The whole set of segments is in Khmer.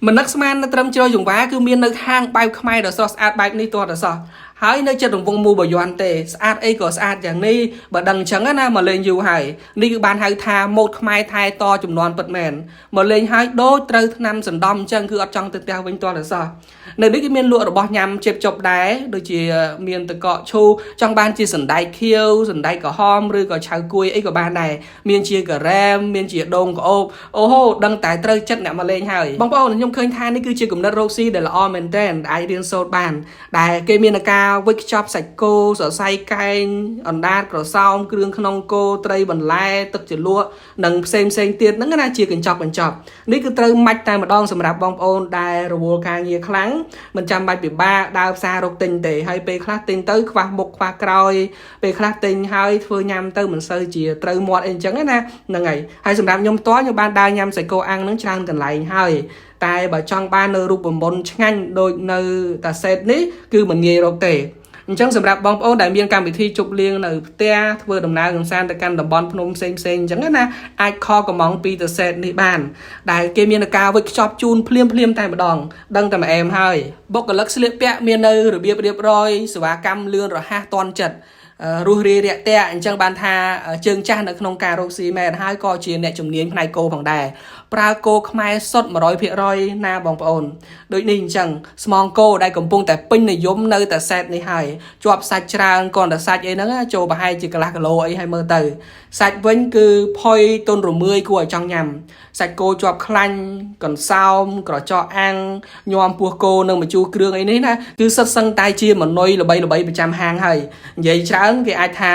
មិននឹកស្មាននៅត្រឹមជ្រោយចង្វាគឺមាននៅហាងបែបខ្មែរដ៏ស្រស់ស្អាតបែបនេះទាល់តែសោះហើយនៅចិត្តរង្វង់មូបាយ័នទេស្អាតអីក៏ស្អាតយ៉ាងនេះបើដឹងអញ្ចឹងណាមកលេងយូរហើយនេះគឺបានហៅថាម៉ូតខ្មែរថែតចំនួនពិតមែនមកលេងហើយដូចត្រូវថ្នាំសណ្ដំអញ្ចឹងគឺអត់ចង់ទៅផ្ទះវិញទាល់តែសោះនៅនេះគឺមានលក់របស់ញ៉ាំជេបចប់ដែរដូចជាមានតកកឈូចង់បានជាសណ្តែកខៀវសណ្តែកក្រហមឬក៏ឆៅគួយអីក៏បានដែរមានជាការ៉េមមានជាដូងក្អូបអូហូដឹងតែត្រូវចិត្តអ្នកមកលេងហើយបងប្អូនខ្ញុំឃើញថានេះគឺជាគំនិតរកស៊ីដែលល្អមែនទែនអាចរៀនសូត្របានដែលគេមានការវេចខ្ចប់សាច់គោសរសៃកែងអណ្ដាតក្រសោមគ្រឿងក្នុងគោត្រីបន្លែទឹកជ្រលក់និងផ្សេងផ្សេងទៀតហ្នឹងណាជាកញ្ចប់កញ្ចប់នេះគឺត្រូវម៉ាច់តែម្ដងសម្រាប់បងប្អូនដែលរវល់ការងារខ្លាំងមិនចាំបាច់ពិបាកដើរផ្សាររកទិញទេហើយពេលខ្លះទិញទៅខ្វះមុខខ្វះក្រោយពេលខ្លះទិញហើយធ្វើញ៉ាំទៅមិនសូវជាត្រូវមាត់អីអញ្ចឹងណាហ្នឹងហើយហើយសម្រាប់ខ្ញុំផ្ទាល់ខ្ញុំបានដើរញ៉ាំសាច់គោអាំងហ្នឹងច្រើនកន្លែងហើយតែបើចង់បាននៅរូបមន្តឆ្ងាញ់ដូចនៅតាសេតនេះគឺមិនងាយរកទេអញ្ចឹងសម្រាប់បងប្អូនដែលមានកម្មវិធីជប់លៀងនៅផ្ទះធ្វើដំណើរកម្សាន្តទៅកាន់តំបន់ភ្នំផ្សេងផ្សេងអញ្ចឹងណាអាចខកំងពីតាសេតនេះបានដែលគេមានការវេចខ្ចប់ជូនភ្លាមភ្លាមតែម្ដងដឹងតែមួយអែមហើយបុគ្គលិកស្លៀកពាក់មាននៅរបៀបរៀបរយសេវាកម្មលឿនរហ័សទាន់ចិត្តរស់រាយរាក់ទាក់អញ្ចឹងបានថាជើងចាស់នៅក្នុងការរកស៊ីមែនហើយក៏ជាអ្នកជំនាញផ្នែកគោផងដែរប្រើគោខ្មែរសុទ្ធ100%ណាបងប្អូនដូចនេះអញ្ចឹងស្មងគោដែលកំពុងតែពេញនិយមនៅតែសេតនេះហើយជាប់សាច់ច្រើនគ្រាន់តែសាច់អីហ្នឹងចូលប្រហែលជាកន្លះគីឡូអីហើយមើលទៅសាច់វិញគឺផុយទុនរមើយគួរឲ្យចង់ញ៉ាំសាច់គោជាប់ខ្លាញ់កន្សោមក្រចកអាំងញោមពោះគោនិងម្ជូរគ្រឿងអីនេះណាគឺសិតសឹងតែជាម៉នុយល្បីៗប្រចាំហាងហើយនិយាយច្រើនគេអាចថា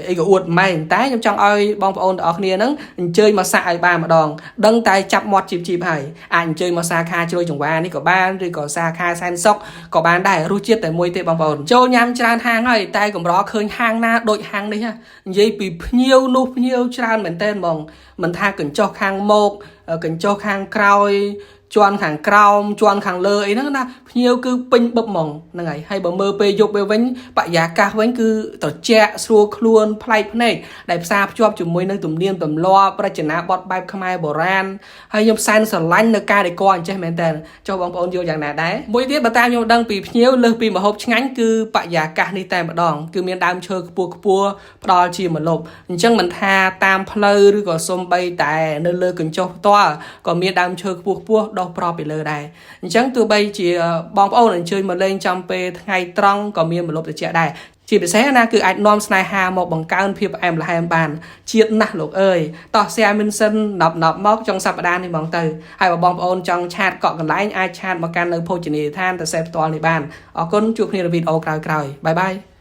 អីក៏អួតម៉ែងតែខ្ញុំចង់ឲ្យបងប្អូនទាំងអស់គ្នាហ្នឹងអញ្ជើញមកសាក់ឲ្យបានម្ដងដឹងតែចាប់មាត់ជីបជីបហើយអាចអញ្ជើញមកសាខាជ្រោយចង្វានេះក៏បានឬក៏សាខាសែនសុកក៏បានដែររសជាតិតែមួយទេបងប្អូនចូលញ៉ាំច្រើនហាងហើយតែកម្រឃើញហាងណាដូចហាងនេះនិយាយពីភ្ញៀវនោះភ្ញៀវច្រើនមែនតើហ្មងមិនថាកញ្ចុះខាងមុខកញ្ចុះខាងក្រោយជាន់ខាងក្រោមជាន់ខាងលើអីហ្នឹងណាភ្ញៀវគឺពេញបឹបហ្មងហ្នឹងហើយហើយបើមើលពេលយប់ទៅវិញបរិយាកាសវិញគឺត្រជាក់ស្រួលខ្លួនប្លែកភ្នែកដែលផ្សារភ្ជាប់ជាមួយនឹងទំនៀមទម្លាប់រចនាបថបែបខ្មែរបុរាណហើយខ្ញុំសែនស្រឡាញ់នៅការដេកអញ្ចេះមែនតើចុះបងប្អូនយល់យ៉ាងណាដែរមួយទៀតបើតាមខ្ញុំដឹងពីភ្ញៀវលើសពីម្ហូបឆ្ងាញ់គឺបរិយាកាសនេះតែម្ដងគឺមានដើមឈើខ្ពស់ខ្ពស់ផ្ដល់ជាម្លប់អញ្ចឹងមិនថាតាមផ្លូវឬក៏សំបីតែនៅលើកញ្ចុះផ្ទាល់ក៏មានដើមឈើខ្ពស់ខ្ពស់ដុះប្របពីលើដែរអញ្ចឹងទោះបីជាបងប្អូនអញ្ជើញមកលេងចំពេលថ្ងៃត្រង់ក៏មានម្លប់ត្រជាក់ដែរជាពិសេសណាគឺអាចនាំស្នេហាមកបង្កើនភាពផ្អែមល្ហែមបានជាតិណាស់លោកអើយតោះ share មិនសិន10 10មកចុងសប្តាហ៍នេះហ្មងទៅហើយបើបងប្អូនចង់ chat កក់កន្លែងអាច chat មកកាន់នៅភោជនីយដ្ឋានទៅសេផ្ទាល់នេះបានអរគុណជួបគ្នានៅវីដេអូក្រោយៗ bye bye.